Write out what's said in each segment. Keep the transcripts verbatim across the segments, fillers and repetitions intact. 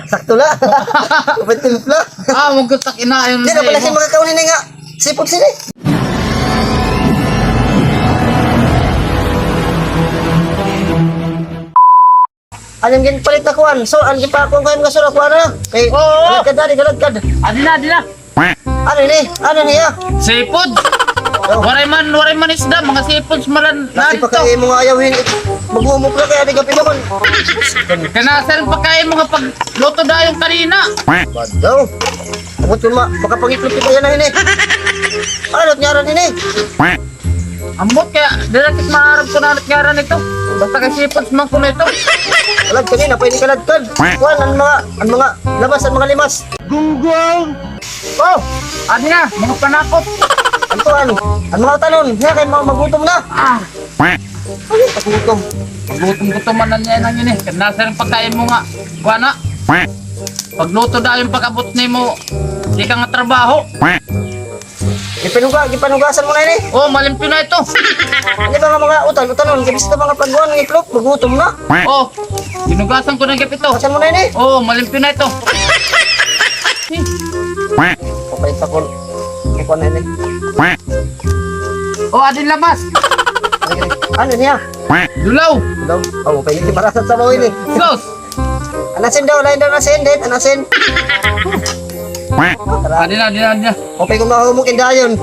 Sakto la. Kapag timpla. Ah, magkutak inayon. Di na pala siya makakaon ini nga. Sipot sini. Ano yung ginpalit na kuan? So, ano yung pakuan ko yung gasura? Kuan na. Kay, oo. Galagkad na, di galagkad. Adi na, adi na. Ano ini? Ano niya? Seafood. Oh. Waray man, waray man isda, mga seafoods malan. Nasi pa kay mo nga ayaw hin. Maghumok na kaya di ka pinaman. Kanasal pa kay mo nga pagluto dayon kanina. Badaw. Abot yun ma, makapangitlog kita yan na ini. Ano, ngaran ini? Ambot kaya, dira kit maarap ko na ngaran ito. Basta kay seafoods man ko na ito. Alam, kanina pa ini kalagkad. Kuan, ang mga, ang mga labas, ang mga limas. Gunggong! Oh! Adi na, mga panakot. Ang kuan, ang mga tanon, niya kay mga magutom na. Ah! Ay, magutom. Magutom-gutom man na niya nang ini. Kanasal pagkain mo nga. Kuan na. Pagluto dayon pag-abot nimo, di ka nga trabaho. Gipanuga-, gipanugasan mo na ini. Oh, malimpyo na ito. Ano ba nga mga utan, utanon? Kaya gusto mga pagkuhan ng iklop, magutom na. Oh, ginugasan ko na gap ito. Asan mo na ini? Oh, malimpyo na ito. Papay pa ko. Ikaw na ini. Oh, adin labas. Ano niya? Dulaw. Dulaw. Oh, pwede marasat sa bawin eh. Sus! Anasin daw, lain daw nasin, dit, anasin. Adi na, adi na, adi na. Okay, kung mahumok, indayon.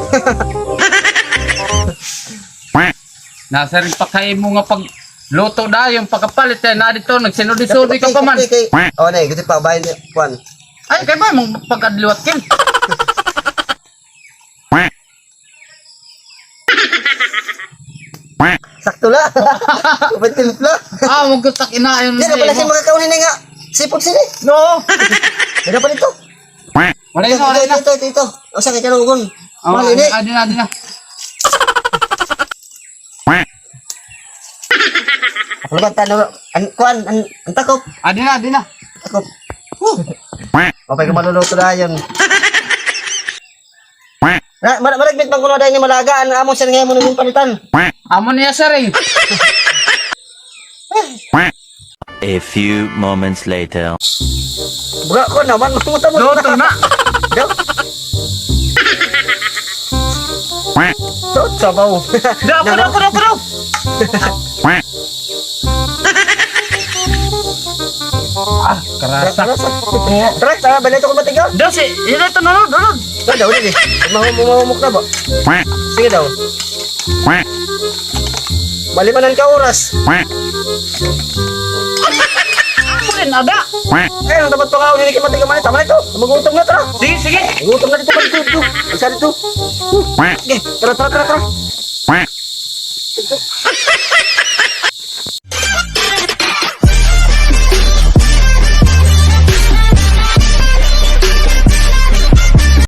Nasa rin pa kayo mo nga pagluto dayon, pagkapalit, eh, na dito, nagsinudi-sudi ka pa man. Okay, okay. Oh, na, gusto pa, bayan niya, kwan. Ay, kaya ba, mong pagkadliwat, Kim? Sakto la. May timpla. Ah, magkutak inayon. Di na pala siya makakaon ini nga. Sipot sini. No. Di na pala ito. Wala yun, wala yun. Ito, ito, ito, ito. O, sa kay kalugon. Oh, mahal ini. Adi na, adi na. Ako naman, tano, an, kuan, an, an takop. Adi na, adi na. Takop. Huh. Mapay ko maluluto na yun. Na, mar-, maragmit man kuno dahil ni Malaga, an amo sir nga mo nung palitan. Amo niya, sir, eh. A few moments later. Bra ko naman, mamuta mo. Luto na. Daw. Tot sabaw. Daw, ako daw, ako daw, ako daw. Ah, karasa. Karasa. Oo. Tara, tara, balik ako matigaw. Daw, si, yun ito, nunod, nunod. Daw, daw, dili. Mahum-, mahumok na ba? Sige daw. Malimanan ka oras. Ako rin, ada. Ay, ang dapat pa ka, hindi ka matigaw man ito. Tama na ito. Magutom na, tara. Sige, sige. Magutom na dito, magutom. Ang sarap ito. Sige, tara, tara, tara, tara.